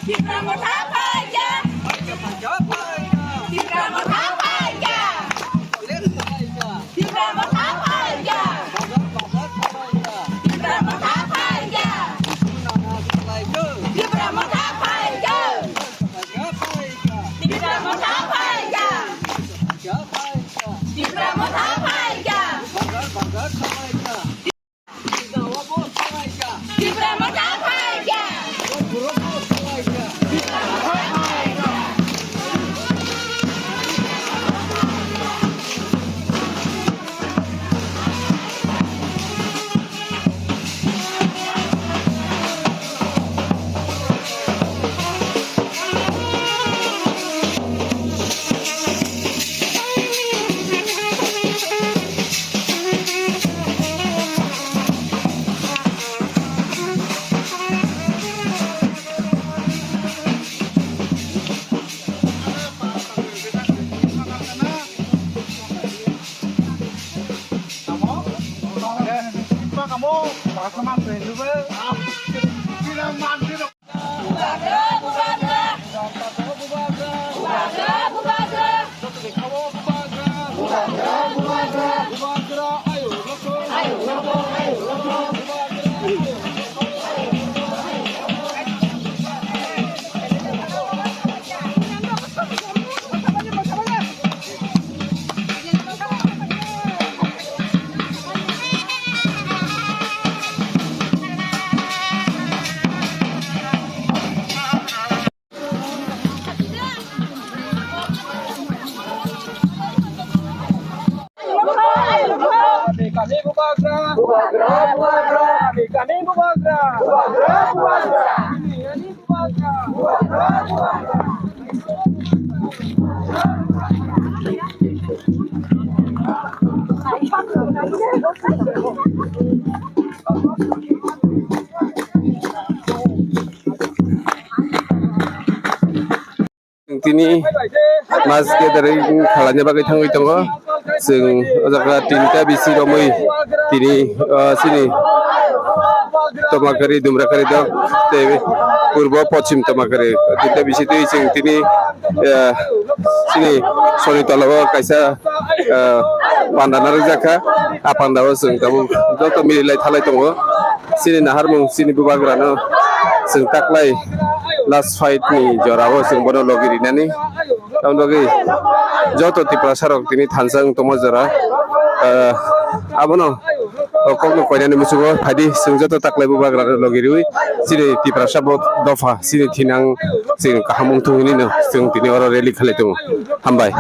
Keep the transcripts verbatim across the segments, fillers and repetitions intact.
Tipra Motha phaikha! Tipra Motha phaikha! Tipra Motha phaikha! Tipra Motha phaikha! Tipra Motha phaikha! Tipra Motha phaikha! Tipra Motha phaikha! Tipra Motha phaikha! Bubagra, bubagra. Bubagra, bubagra. Bubagra, bubagra. Bubagra, bubagra. Bubagra, ayo, loko. Ayo, loko, ayo, loko. Bubagra, ayo, loko. Kami bubagra. Bubagra, bubagra. Kami bubagra. Bubagra, bubagra. Kami bubagra. Bubagra, bubagra. Tini mass gathering khlaina bagwi thangwi tongo. Chwng o jaga tinta bisi romwi tini, ah, chini Tomakari, Dumrakari dok tei purbo pochim Tomakari tinta bisi twi chwng tini, ah, chini soni tola o kaisa, ah, panda narwk jakha. A panda o chwng tabuk joto mililai thalai tongo. Chini naharmung chini bubagrano chwng taklai last fight ni jora o chwng bono logi rinani. Tamoni bagwi joto Tiprasa rok tini thansa wng tongma jora, ah, abono o kokno koinani muchungo phaidi chwng joto taklai bubagrano logi riwi chini Tiprasa bo dopha chini thinang chwng kaham wngthung hinwi no chwng tini oro rally khalai tongo. Hambai.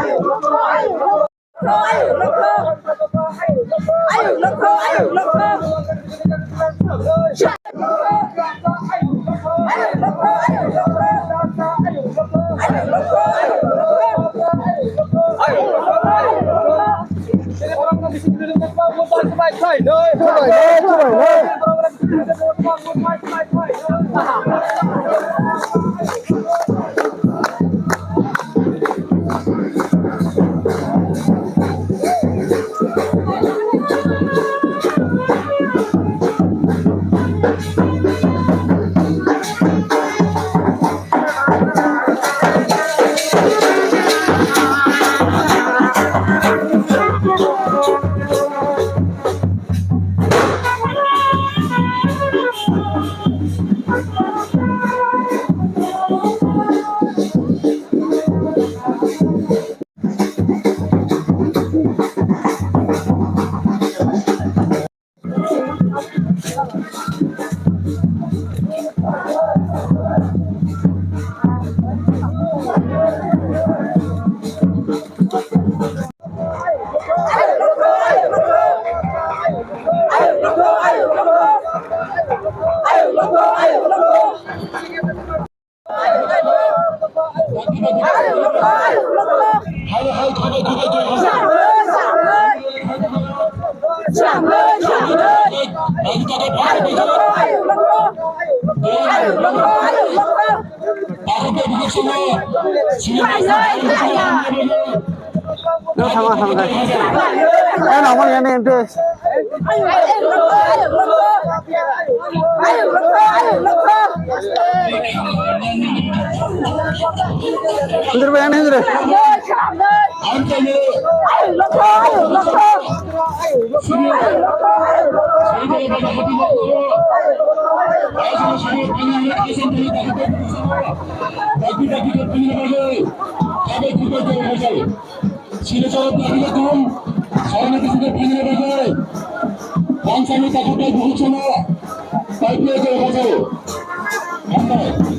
Hinjir bai, hinjir. Silchar dagwi kum, sarana kisi de phaina bagwi, Ponsani takhuk bai bukhuk sono, pai pia khe hojao. Hambai.